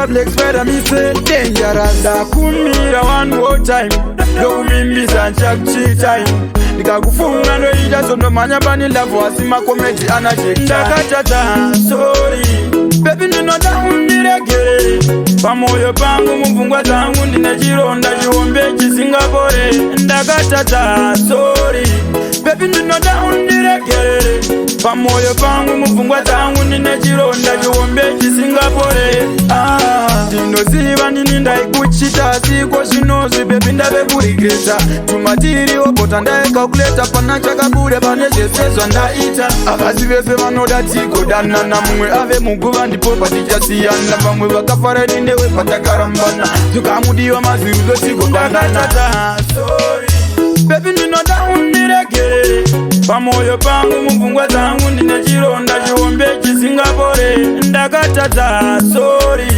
Mr. Black Spider, me say dangerous. Ndakumira one more time, ndokuvimbisa nchakuchitai. Ndikakufunga ndoita zondomhanya pane love, asi makomedi anajekta. Ndakatadza, sorry baby, ndinoda undiregerere. Pamwoyo pangu, mupfungwa dzangu, ndine chironda chihombe chisingapore. Ndakatadza, sorry baby, ndinoda undiregerere. Pamwoyo pangu, mupfungwa dzangu, ndine chironda chihombe chisingapore. Ah, ndinoziva ndini ndaikuchita, siko zvinozvi baby ndave kuregreta. Tumatiriwo bota ndaicalculata, pana chakabuda pane zvese zvandaita. Havasi vese vanoda tigodanana, mumwe ave muguva ndipo patichasiyana. Vamwe vakafara newe patakarambana, tukamudiwa mazirudo tigodanana. Sorry baby, ndinoda undiregerere. Pamwoyo pangu, mupfungwa dzangu, ndine chironda chihombe chisingapore. Ndakatadza, sorry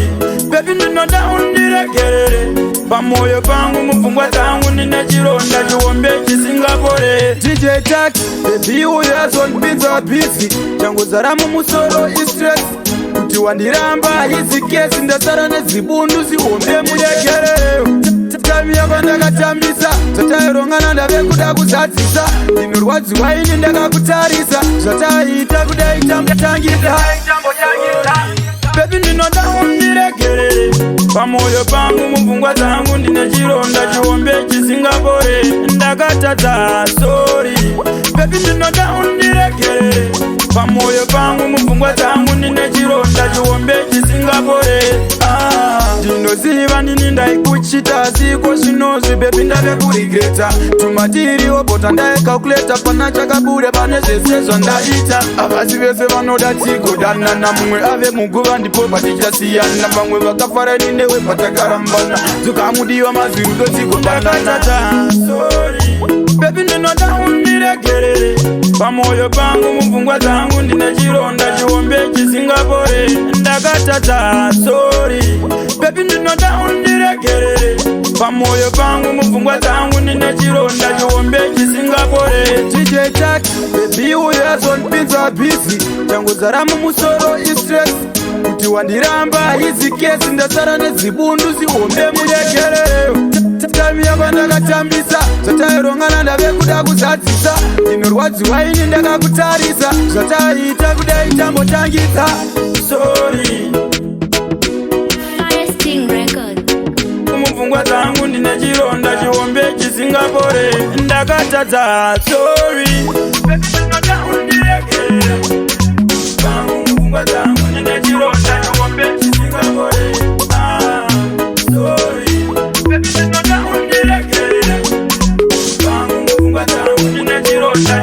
baby, ndinoda undiregerere. Pamwoyo pangu, mupfungwa dzangu, ndine chironda chihombe chisingapore. DJ Tax, baby uyo azondipinza busy, changozara mumusoro istress kuti wandiramba hizi kesi. Ndasara nezibundu zihombe, muregerere. Time yako ndakatambisa, zvatairongana ndave kuda kuzadzisa. Ndinorwadziwa ini ndakakutarisa, zvataita kudai tambotangisa. Baby, ndinoda undiregerere. Pamwoyo pangu, mupfungwa dzangu, ndine chironda chihombe chisingapore. Ndakatadza, sorry baby, ndinoda undiregerere. Pamwoyo pangu, mupfungwa dzangu, ndine chironda chihombe chisingapore. Ah, ndinoziva ndini ndaikuchita, siko zvinozvi baby ndave kuregreta. Tumatiriwo bota ndaicalculata, pana chakabuda pane zvese zvandaita. Havasi vese vanoda tigodanana, mumwe ave muguva ndipo patichasiyana. Vamwe vakafara newe patakarambana, tukamudiwa mazirudo tigodanana. Sorry baby, ndinoda undiregerere. Pamwoyo pangu, mupfungwa dzangu, ndine chironda chihombe chisingapore. Ndakatadza, sorry baby, ndinoda undiregerere. Pamwoyo pangu, mupfungwa dzangu, ndine chironda chihombe chisingapore. DJ Tax, baby uyo azondipinza busy, changozara mumusoro istress kuti wandiramba hizi kesi. Ndasara nezibundu zihombe, muregerere. Time yako ndakatambisa, zvatairongana ndave kuda kuzadzisa. Ndinorwadziwa ini ndakakutarisa, zvataita kudai tambotangidza. Sorry. Fire Sting Record. Mupfungwa dzangu ndine chironda chihombe chisingapore. Ndakatadza, sorry baby, ndinoda undiregerere. Pangu, mupfungwa dzangu, ndine chironda chihombe chisingapore. Ah, sorry baby, ndinoda undiregerere. Pangu, mupfungwa dzangu, ndine chironda.